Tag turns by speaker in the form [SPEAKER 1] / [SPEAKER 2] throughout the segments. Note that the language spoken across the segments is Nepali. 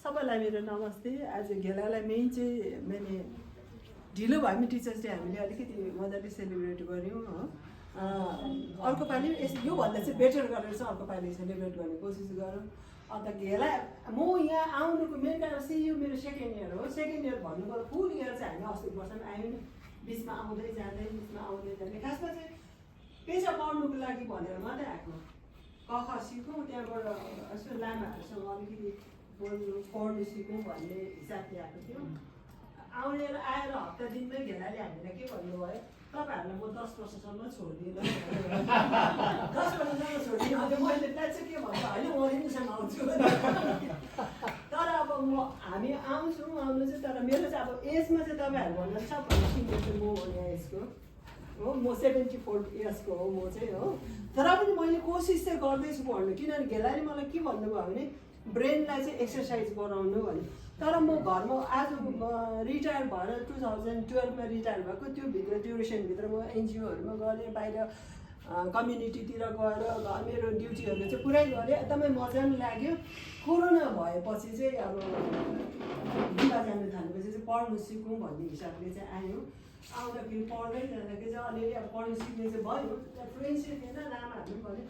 [SPEAKER 1] सबैलाई मेरो नमस्ते। आज घेलालाई मेन चाहिँ मैले ढिलो भयो भने टिचर्स डे हामीले अलिकति मजाले सेलिब्रेट गऱ्यौँ हो। अर्को पालि योभन्दा चाहिँ बेटर गरेर चाहिँ अर्को पालि सेलिब्रेट गर्ने कोसिस गरौँ। अन्त घेला म यहाँ आउनुको मेन कारण चाहिँ यो मेरो सेकेन्ड इयर हो। सेकेन्ड इयर भन्नुको फुल इयर चाहिँ हामी अस्तिको वर्षमा आयौँ नि, बिचमा आउँदै जाँदै खासमा चाहिँ पेसा पढ्नुको लागि भनेर मात्रै आएको। क सिकौँ, त्यहाँबाट यसो लामाहरूसँग अलिकति बोल्नु पढ्नु सिकौँ भन्ने हिसाबले आएको थियो। आएर हप्ता दिनमै घेलाले हामीलाई के भन्नुभयो, तपाईँहरूलाई म 10 वर्षसम्म छोड्दिनँ 10 वर्षसम्म छोड्दिनँ। अन्त मैले त्यहाँ चाहिँ के भन्छु, होइन म तिमीसँग आउँछु तर अब हामी आउनु चाहिँ तर मेरो चाहिँ अब एजमा चाहिँ तपाईँहरूभन्दा सबभन्दा सिनियर चाहिँ म हो यहाँ यसको हो। म 74 इयर्सको हो म चाहिँ हो। तर पनि मैले कोसिस चाहिँ गर्दैछु पढ्नु, किनभने घेलाले मलाई के भन्नुभयो भने ब्रेनलाई चाहिँ एक्सर्साइज गराउनु भने। तर म घरमा आज रिटायर भएर 2012मा रिटायर भएको, त्यो भित्र ड्युरेसनभित्र म एनजिओहरूमा गरेँ, बाहिर कम्युनिटीतिर गएर मेरो ड्युटीहरू चाहिँ पुरै गरेँ, एकदमै मजा पनि लाग्यो। कोरोना भएपछि चाहिँ अब बिहा जानु थालेपछि चाहिँ पढ्नु सिकौँ भन्ने हिसाबले चाहिँ आयो। आउँदाखेरि पढ्दै जाँदाखेरि चाहिँ अलिअलि अब पढ्नु सिक्ने चाहिँ भयो। त्यहाँ फ्रेन्ड्सै थिएन, लामाहरू पनि भन्यो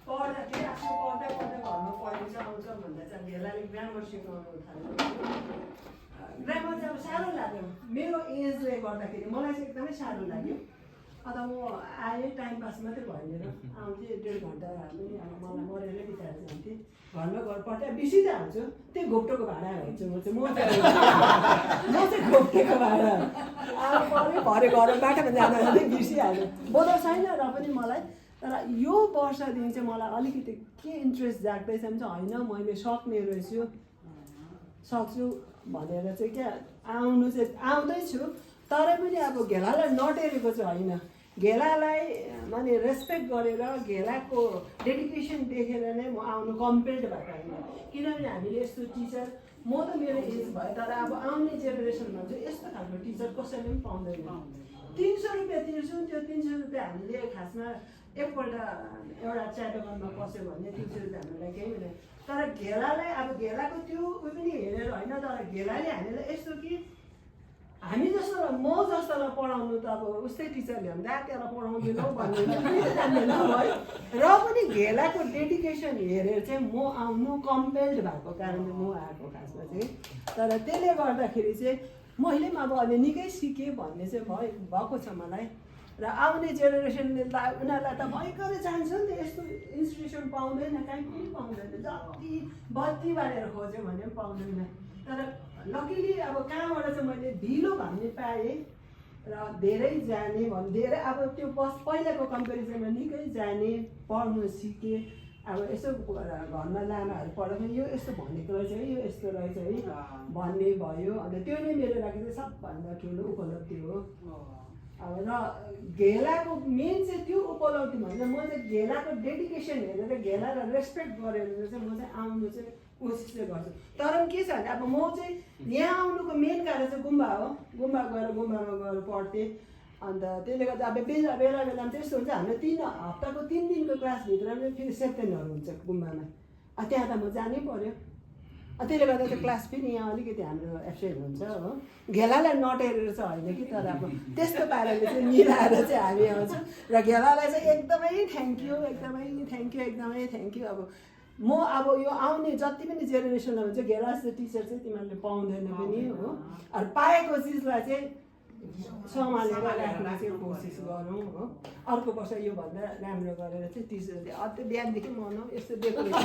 [SPEAKER 1] पढ्दाखेरि आफ्नो पढ्दै घरमा पढ्नु चाहिँ आउँछ भन्दा चाहिँ घेलाले ग्रामर सिकाउनु थाल्यो। ग्रामर चाहिँ अब साह्रो लाग्यो मेरो एजले गर्दाखेरि, मलाई चाहिँ एकदमै साह्रो लाग्यो। अन्त म आएँ, टाइम पास मात्रै भएन, आउँथेँ 1.5 घन्टा पनि अब मलाई मरेरै बिताएर जान्थेँ। घरमा घर पढ्दै बिर्सिँदै हाल्छु, त्यो घोप्टोको भाडा हुन्छ म चाहिँ घोप्टेको भाडा पऱ्यो भरे घर बाटोमा जाँदा जाँदै बिर्सिहाल्यो। बोल्न छैन र पनि मलाई। तर यो वर्षदेखि चाहिँ मलाई अलिकति के इन्ट्रेस्ट जाग्दैछ भने चाहिँ होइन मैले सक्ने रहेछु, सक्छु भनेर चाहिँ क्या आउँदैछु। तर पनि अब घेलालाई नटेरेको चाहिँ होइन, घेलालाई माने रेस्पेक्ट गरेर घेलाको डेडिकेसन देखेर नै म आउनु कम्पेल्ड भएको होइन। किनभने हामीले यस्तो टिचर, म त मेरो एज भयो तर अब आउने जेनेरेसनमा चाहिँ यस्तो खालको टिचर कसैले पनि पाउँदैन। 300 रुपियाँ तिर्छौँ, त्यो 300 रुपियाँ हामीले खासमा एकपल्ट एउटा च्याटोकनमा पस्यो भने 300 रुपियाँ हामीलाई केही हुँदैन। तर घेलालाई अब घेलाको त्यो उयो पनि हेरेर होइन, तर घेलाले हामीलाई यस्तो कि हामी जस्तो म जस्तोलाई पढाउनु त अब उस्तै टिचरले भन्दा त्यसलाई पढाउँदैनौ भन्ने जान्दैन है। र पनि घेलाको डेडिकेसन हेरेर चाहिँ म आउनु कम्पेल्ड भएको कारणले म आएको खासमा चाहिँ। तर त्यसले गर्दाखेरि चाहिँ मैले पनि अब अहिले निकै सिकेँ भन्ने चाहिँ भएको छ मलाई। र आउने जेनेरेसनले उनीहरूलाई त भयङ्करै चाहन्छ नि त, यस्तो इन्स्टिट्युसन पाउँदैन, कहीँ पनि पाउँदैन, जति बत्ती बालेर खोज्यो भने पनि पाउँदैन। तर लकिली अब कहाँबाट चाहिँ मैले ढिलो भन्ने पाएँ र धेरै जाने धेरै अब त्यो पहिलाको कम्पेरिजनमा निकै जाने, पढ्नु सिकेँ। अब यसो घरमा लामाहरू पढ्दा यो यस्तो भनेको रहेछ है, यो यस्तो रहेछ है भन्ने भयो। अन्त त्यो नै मेरो लागि चाहिँ सबभन्दा ठुलो उपलब्धि हो। अब र घेलाको मेन चाहिँ त्यो उपलब्धि भन्दा म चाहिँ घेलाको डेडिकेसन हेरेर घेलालाई रेस्पेक्ट गरेर चाहिँ म चाहिँ आउनु चाहिँ कोसिस चाहिँ गर्छु। तर पनि के छ भने अब म चाहिँ यहाँ आउनुको मेन कारण चाहिँ गुम्बा हो। गुम्बामा गएर पढ्थेँ। अन्त त्यसले गर्दा अब बेला बेलामा चाहिँ यस्तो हुन्छ, हाम्रो हप्ताको 3 दिनको क्लासभित्र नै फेरि सेप्टेनहरू हुन्छ गुम्बामा। त्यहाँ त म जानै पर्यो। त्यसले गर्दा चाहिँ क्लास पनि यहाँ अलिकति हाम्रो एब्सेन्ट हुन्छ हो। घेलालाई नटेरेर चाहिँ होइन कि, तर अब त्यस्तो पाराले चाहिँ मिलाएर चाहिँ हामी आउँछौँ। र घेलालाई चाहिँ एकदमै थ्याङ्क यू। अब म अब यो आउने जति पनि जेनेरेसनमा हुन्छ घेला जस्तो टिचर चाहिँ तिमीहरूले पाउँदैन पनि हो। अरू पाएको चिजलाई चाहिँ सम्हालेर राख्ने चाहिँ कोसिस गरौँ हो। अर्को वर्ष योभन्दा राम्रो गरेर चाहिँ टिचरले अझै बिहानदेखि मनाऊ, यस्तो डेकोरेसन